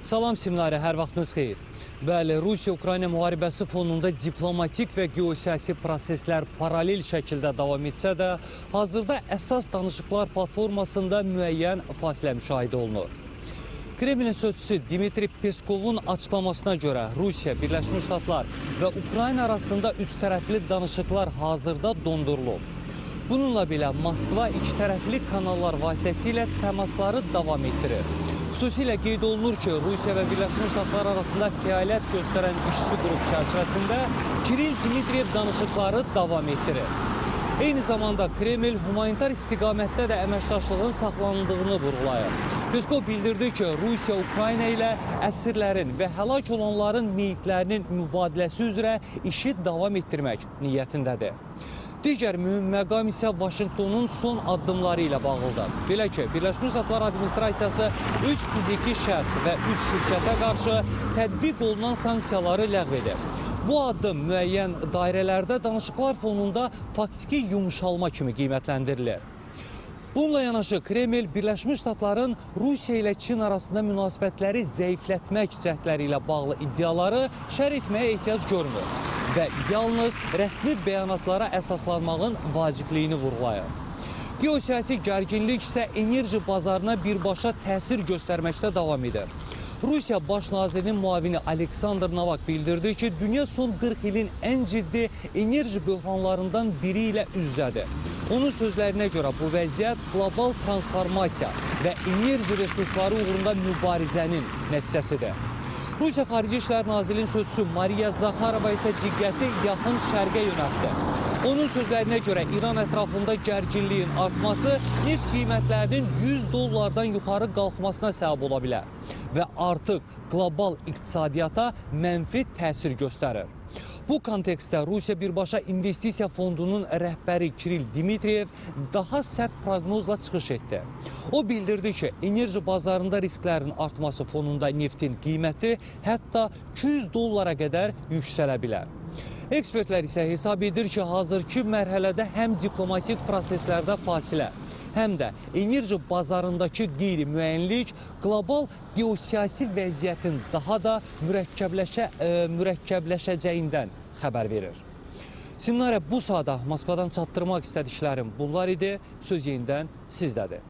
Salam Simnarə, hər vaxtınız xeyir. Bəli, Rusiya-Ukrayna müharibəsi fonunda diplomatik və geosiyasi proseslər paralel şəkildə davam etsə də, hazırda əsas danışıqlar platformasında müəyyən fasilə müşahidə olunur. Kremlin sözçüsü Dmitri Peskovun açıqlamasına görə Rusiya, Birləşmiş Ştatlar və Ukrayna arasında üçtərəfli danışıqlar hazırda dondurulub. Bununla belə Moskva ikitərəfli kanallar vasitəsilə təmasları davam etdirir. Xüsusilə qeyd olunur ki, Rusiya və Birləşmiş Ştatlar arasında fəaliyyət göstərən işçi qrup çərçivəsində Kirill Dmitriyev danışıqları davam etdirir. Eyni zamanda Kreml humanitar istiqamətdə də əməkdaşlığın saxlanıldığını vurğulayır. Peskov bildirdi ki, Rusiya Ukrayna ilə əsirlərin və həlak olanların meyitlərinin mübadiləsi üzrə işi davam etdirmək niyyətindədir. Digər mühüm məqam isə Vaşinqtonun son addımları ilə bağlıdır. Belə ki, Birləşmiş Ştatlar Administrasiyası 3 fiziki şəxs və 3 şirkətə qarşı tətbiq olunan sanksiyaları ləğv edib. Bu addım müəyyən dairələrdə danışıqlar fonunda faktiki yumşalma kimi qiymətləndirilir. Bununla yanaşı Kreml Birləşmiş Ştatların Rusiya ilə Çin arasında münasibətləri zəiflətmək cəhdləri ilə bağlı iddiaları şərh etməyə ehtiyac görmür və yalnız rəsmi bəyanatlara əsaslanmağın vacibliyini vurğulayır. Geosiyasi gərginlik isə enerji bazarına birbaşa təsir göstərməkdə davam edir. Rusiya Baş nazirinin müavini Aleksandr Novak bildirdi ki, dünya son 40 ilin ən ciddi enerji böhranlarından biri ilə üz-üzədir. Onun sözlərinə görə bu vəziyyət qlobal transformasiya və enerji resursları uğrunda mübarizənin nəticəsidir. Rusiya Xarici İşlər Nazirliyinin sözçüsü Mariya Zaxarova isə diqqəti Yaxın Şərqə yönəltdi. Onun sözlərinə görə İran ətrafında gərginliyin artması neft qiymətlərinin 100 dollardan yuxarı qalxmasına səbəb ola bilər və artıq qlobal iqtisadiyyata mənfi təsir göstərir. Bu kontekstdə Rusiya Birbaşa İnvestisiya Fondunun rəhbəri Kirill Dmitriyev daha sərt proqnozla çıxış etdi. O bildirdi ki, enerji bazarında risklərin artması fonunda neftin qiyməti hətta 200 dollara qədər yüksələ bilər. Ekspertlər isə hesab edir ki, hazırki mərhələdə həm diplomatik proseslərdə fasilə, həm də enerji bazarındakı qeyri-müəyyənlik qlobal geosiyasi vəziyyətin daha da mürəkkəbləşəcəyindən xəbər verir. Simnarə, bu saata Moskvadan çatdırmaq istədiklərim bunlar idi. Söz yenidən sizdədir.